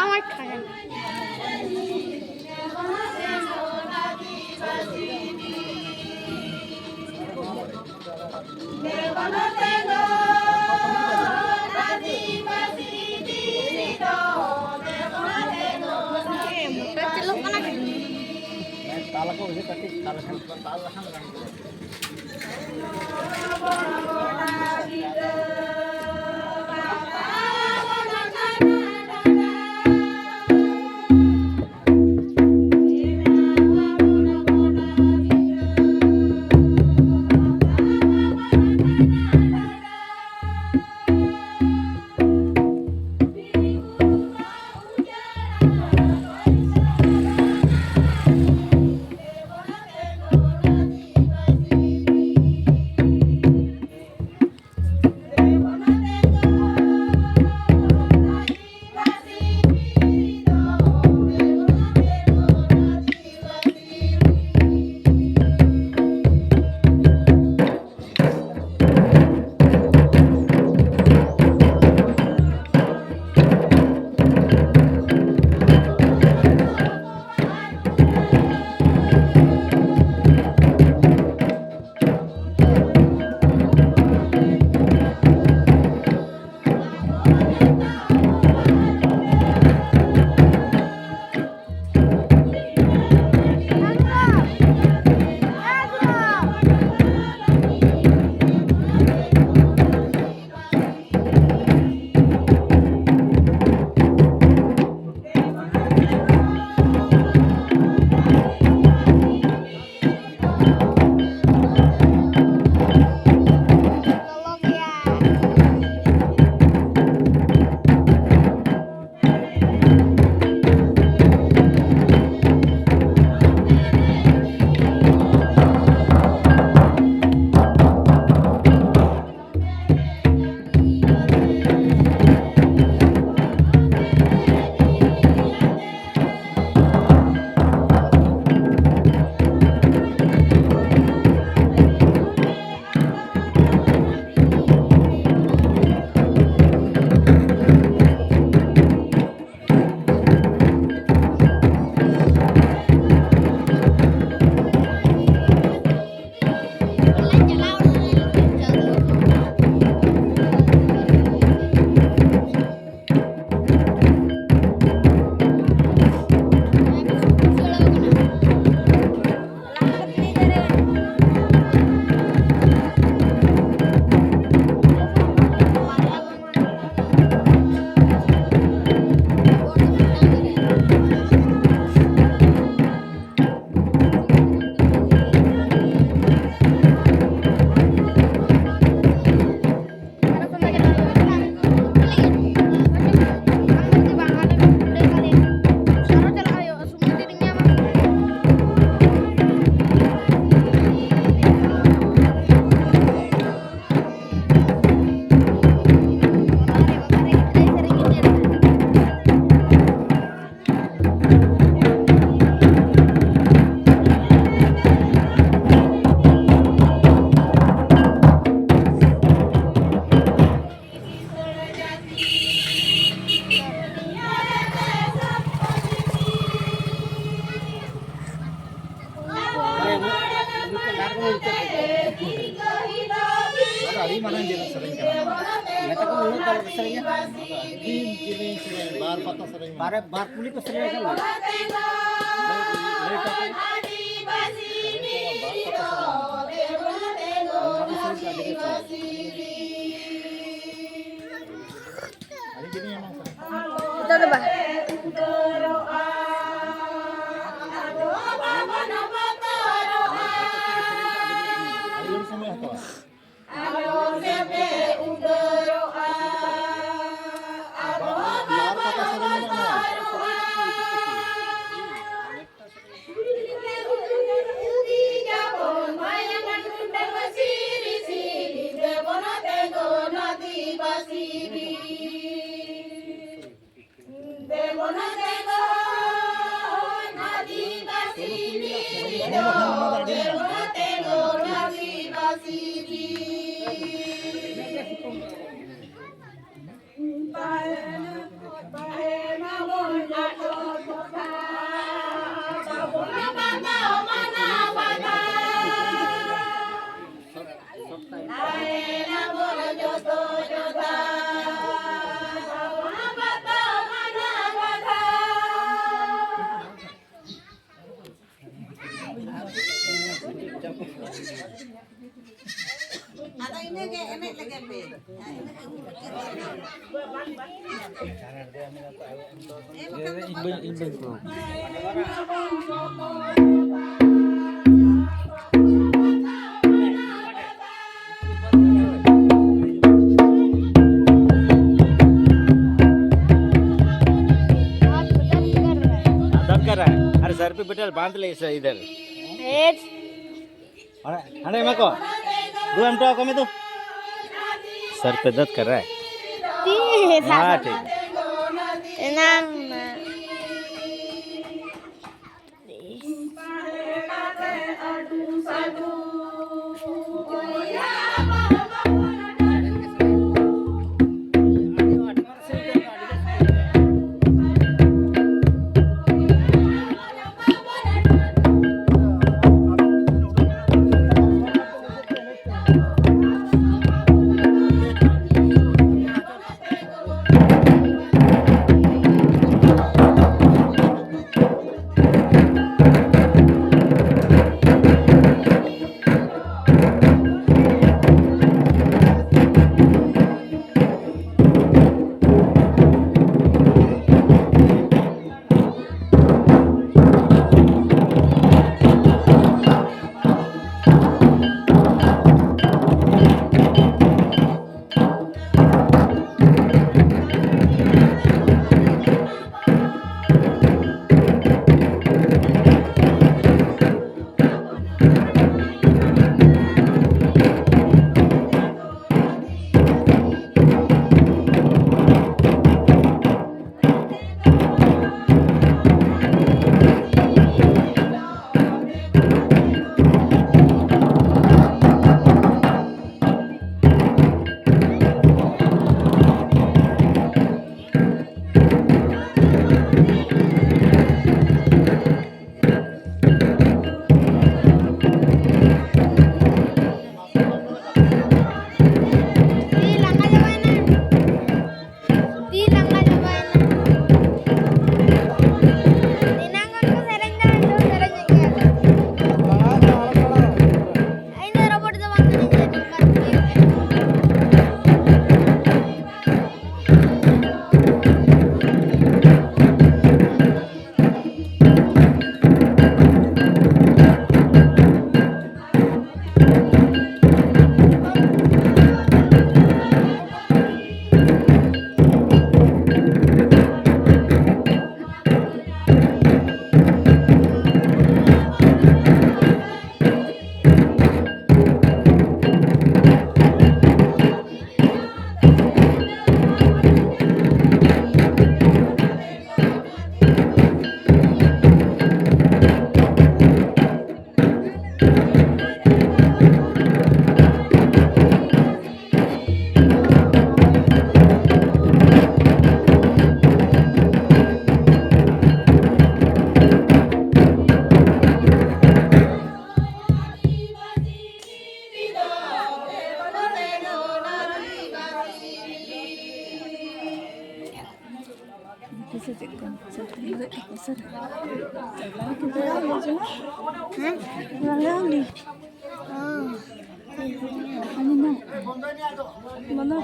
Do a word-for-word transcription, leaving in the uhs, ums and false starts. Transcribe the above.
আমার খায় না। ᱮ, ᱢᱚᱴᱚᱨ ᱪᱟᱹᱞᱩᱜ ᱠᱟᱱᱟ ᱠᱤ? ᱛᱟᱞᱟ ᱠᱚ ᱵᱩᱡᱷᱟᱹᱣ ᱠᱟᱹᱴᱤᱡ ᱛᱟᱞᱟ ᱠᱷᱟᱱ ᱛᱟᱞ ᱞᱮᱠᱷᱟᱱ ᱜᱟᱱ ᱠᱚᱜᱼᱟ᱾ ᱢᱟᱨᱟᱝ ᱡᱤᱱᱤᱥ ᱥᱮᱨᱮᱧ ᱠᱟᱱᱟ᱾ ᱱᱮᱛᱟᱨ ᱠᱚ ᱩᱱᱟᱹᱜ ᱫᱚ ᱵᱟᱠᱚ ᱥᱮᱨᱮᱧᱟ᱾ ᱟᱹᱰᱤ ᱡᱤᱞᱤᱧ ᱥᱮᱨᱮᱧ, ᱵᱟᱨ ᱯᱟᱛᱟ ᱥᱮᱨᱮᱧ ᱢᱮᱱᱟᱜᱼᱟ᱾ ᱵᱟᱨ ᱯᱩᱞᱤ ᱠᱚ ᱥᱮᱨᱮᱧ ᱠᱟᱱᱟ᱾ ᱞᱟᱹᱭ, ᱞᱟᱹᱭ ᱠᱟᱛᱮ᱾ ᱵᱟᱨ ᱯᱟᱛᱟ ᱥᱮᱨᱮᱧ ᱢᱮᱱᱟᱜᱼᱟ᱾ ᱟᱹᱰᱤ ᱡᱤᱞᱤᱧ ᱮᱢᱟᱢ ᱠᱟᱱᱟ᱾ ᱱᱤᱛᱚᱜ ᱫᱚ ᱵᱟᱝ᱾ ᱟᱹᱰᱤ ᱜᱷᱟᱹᱲᱤᱡ ᱥᱚᱢᱚᱭ ᱦᱟᱛᱟᱣᱟ᱾ ᱵᱟᱨ ᱯᱟᱛᱟ ᱥᱮᱨᱮᱧ ᱢᱮᱱᱟᱜᱼᱟ ᱱᱚᱣᱟ᱾ ᱟᱫᱚ ᱤᱱᱟᱹᱜᱮ ᱮᱱᱮᱡ ᱞᱮᱜᱮ ᱯᱮ᱾ ᱤᱧ ᱵᱟᱹᱧ, ᱤᱧ ᱵᱟᱹᱧ ᱯᱩᱨᱟᱹᱣ᱾ दर्द कर रहा है। अरे सर पे बेटा बांध ले इसे इधर। अरे, अरे मैं को। दो हम तो कमे तो। सर पे दर्द कर रहा है। ठीक है, हाँ, ठीक। नाम ना। ᱥᱮ ᱪᱮᱫ ᱠᱚ ᱥᱮ ᱪᱮᱫ ᱠᱚ ᱥᱮ ᱪᱟᱞᱟᱣ ᱠᱮᱫᱟ ᱞᱟᱸᱜᱟ ᱞᱤᱧ᱾ ᱟᱹᱞᱤᱧ ᱫᱚ ᱵᱚᱞᱚ